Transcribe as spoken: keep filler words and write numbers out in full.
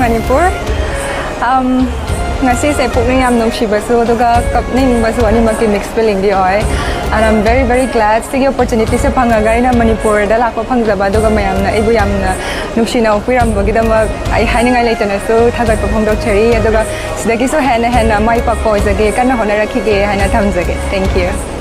Manipur. Um, ꯉꯁꯤꯁꯦ ꯄꯨꯛꯅꯤꯡ ꯌꯥꯝ ꯅꯨꯡꯁꯤꯕꯁꯨ ꯑꯗꯨꯒ ꯀꯞꯅꯤꯡꯕꯁꯨ ꯑꯅꯤꯃꯛꯀꯤ mix feelingꯗꯤ ꯑꯣꯏ꯫ And I'm very very glad ꯁꯤꯒꯤ opportunityꯁꯦ ꯐꯪꯉꯒ ꯑꯩꯅ ꯃꯅꯤꯄꯨꯔꯗ ꯂꯥꯛꯄ ꯐꯪꯖꯕ ꯑꯗꯨꯒ ꯃꯌꯥꯝꯅ ꯑꯩꯕꯨ ꯌꯥꯝꯅ ꯅꯨꯡꯁꯤꯅ ꯑꯣꯛꯄꯤꯔꯝꯕꯒꯤꯗꯃꯛ ꯑꯩ ꯍꯥꯏꯅꯤꯡꯉꯥꯏ ꯂꯩꯇꯅꯁꯨ ꯊꯥꯒꯠꯄ ꯐꯣꯡꯗꯣꯛꯆꯔꯤ꯫ ꯑꯗꯨꯒ ꯁꯤꯗꯒꯤꯁꯨ ꯍꯦꯟꯅ ꯍꯦꯟꯅ ꯃꯥꯏ ꯄꯥꯛꯄ ꯑꯣꯏꯖꯒꯦ, ꯀꯟꯅ ꯍꯣꯠꯅꯔꯛꯈꯤꯒꯦ ꯍꯥꯏꯅ ꯊꯝꯖꯒꯦ꯫ Thank you꯫